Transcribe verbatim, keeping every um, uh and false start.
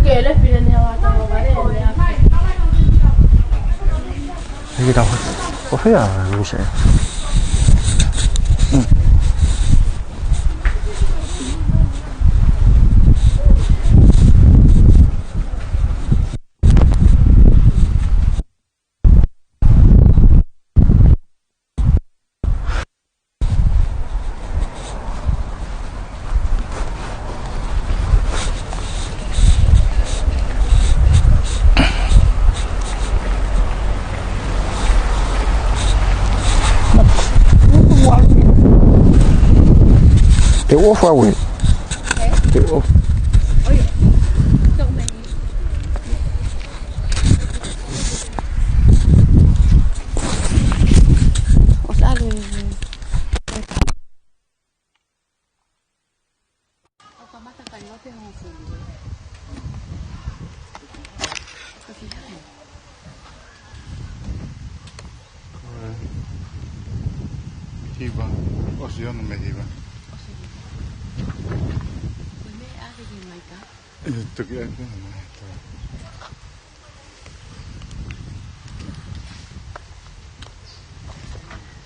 Ke le pina ni hawa tau vale, le a. Hiki tau. ʻO fea, Luise? Mm. Te u ʻofa au ē. Te u ʻofa. ʻO sa le. Hiva, ʻosi ono mei hiva. ʻE toki ʻai pē mai, tā.